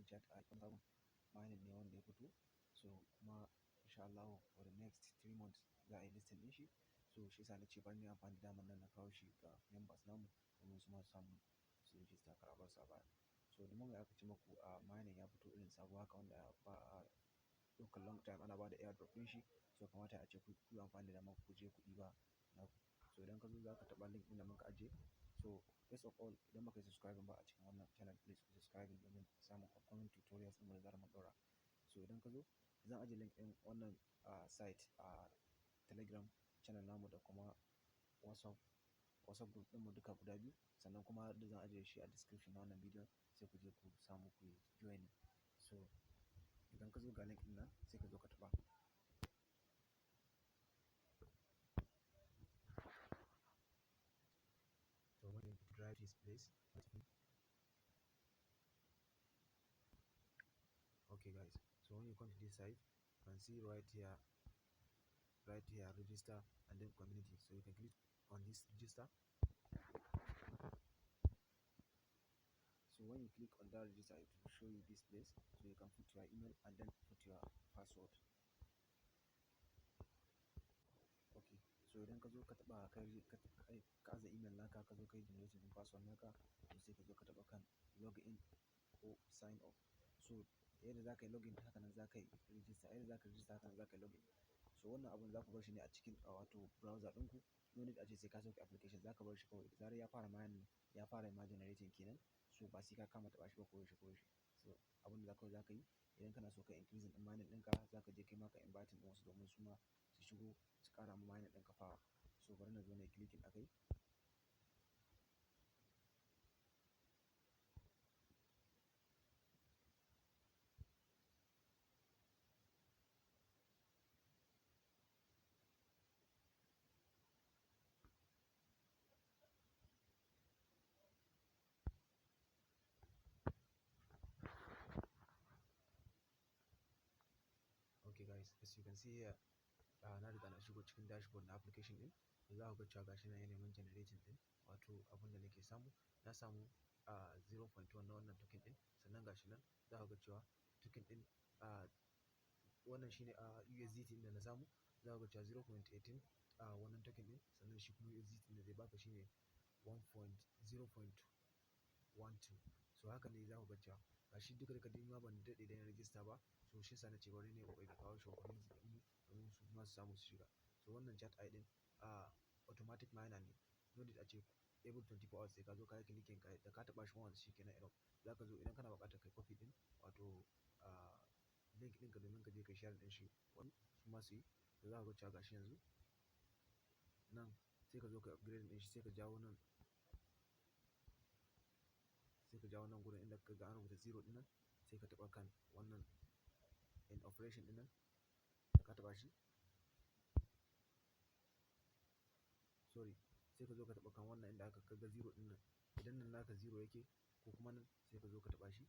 Chat AI sabon mining ne wanda ya fito. So kuma insha Allahu for the next 3 months za a yi listing ɗin shi. So shi yasa na ce bari na yi amfani da damar nan na kawo shi ga members namu domin su ma su samu su register, kar a bar su a baya. So the moment aka ce maku a mining ya fito irin sabo haka wanda ba a ɗaukar long time ana ba da airdrop ɗin shi, so kamata a ce ku yi amfani da damar ku je ku ɗiba naku. So idan ka zo, za ka taɓa link ɗin da muka ajiye. So first of all, idan baka yi subscribing ba a cikin wannan channel, please ku subscribe domin samun upcoming tutorials ɗin da zarar mun ɗaura. So idan ka zo, zan ajiye link ɗin wannan site a Telegram channel namu da kuma WhatsApp group ɗinmu duka guda biyu. Sannan kuma da zan ajiye shi a description na wannan bidiyon, sai ku je ku samu ku yi joining. So idan ka zo, ga link ɗin nan, sai ka zo ka taɓa. So when you drive this place, okay guys, so when you come to this site, you can see right here, register and then community. So you can click on this register. So when you click on that register, it will show you this place. So you can put your email and then put your password. Okay, so idan ka zo ka taɓa, ka aza email naka, ka zo ka yi generating ɗin password naka, to sai ka zo ka taɓa kan login ko sign up. So yadda za ka yi login, haka nan za ka yi register. Yadda za ka register, haka nan za ka yi login. So wannan abun za ku bar shi ne a cikin wato browser ɗinku. No need a ce sai ka sauke application, za ka bar shi kawai. Da zarar ya fara mining, ya fara ma generating kenan, so ba sai ka kama taɓa shi ba koyaushe koyaushe. So abun da kawai za ka yi, idan kana so ka increasing ɗin mining ɗinka, za ka je kai ma ka inviting ɗin wasu domin su ma su shigo su ƙara ma mining ɗinka power. So bari na zo na yi clicking a kai. Okay guys, as you can see here, na riga na shigo cikin dashboard na application ɗin. Za ku ga cewa gashi nan yana min generating ɗin wato abun da nake samu. Na samu 0.1 na wannan token ɗin. Sannan gashi nan za ku ga cewa token ɗin, wannan shine USDT ɗin da na samu. Za ku ga cewa 0.18 wannan token ɗin. Sannan shi kuma USDT ɗin da zai baka shine 1.0.12. So haka ne za ku ga cewa gashi duka duka dai ma ban daɗe da yin register ba. So shi yasa na ce bari na yi ƙoƙari na kawo shi wa community ɗinmu domin su ma su samu su shiga. So wannan Chat AI ɗin automatic miner ne. No need a ce every 24 hours sai ka zo ka yi clicking, ka da ka taɓa shi once, shi kenan enough. Za ka zo, idan kana buƙatar kai copy ɗin wato link ɗinka domin ka je ka share ɗin shi wani su ma su yi. To za ka ga cewa gashi yanzu nan, sai ka zo ka upgrade ɗin shi, sai ka jawo nan, sai ka jawo nan gurin inda ka ga an rubuta zero ɗin nan, sai ka taɓa kan wannan in operation ɗin nan. Da ka taɓa shi, sorry, sai ka zo ka taɓa kan wannan inda aka ga zero ɗin nan. Idan nan naka zero yake ko kuma nan, sai ka zo ka taɓa shi,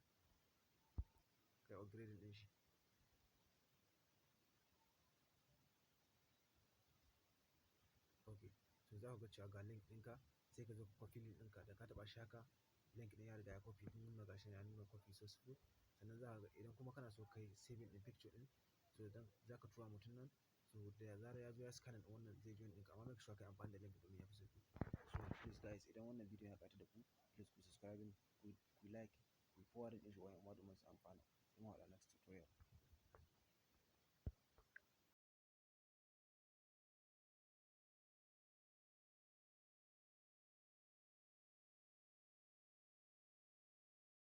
ka yi upgrading ɗin shi. Okay, so za ku ga cewa ga link ɗinka, sai ka zo ka copy link ɗinka. Da ka taɓa shi haka, link ɗin ya riga ya copy ɗin, nuna gashi ya nuna copy successful. Sannan za ka ga idan kuma kana so ka yi saving ɗin picture ɗin, so idan za ka tura mutum nan, so da zarar ya zo ya scanning ɗin wannan, zai join ɗinka, amma make sure ka yi amfani da link domin ya fi sauƙi. So please guys, idan wannan bidiyon ya ƙayatar da ku, please ku subscribing, ku like, ku forwarding ɗin shi wa 'yan uwa domin su amfana. Sai mun haɗu a next tutorial.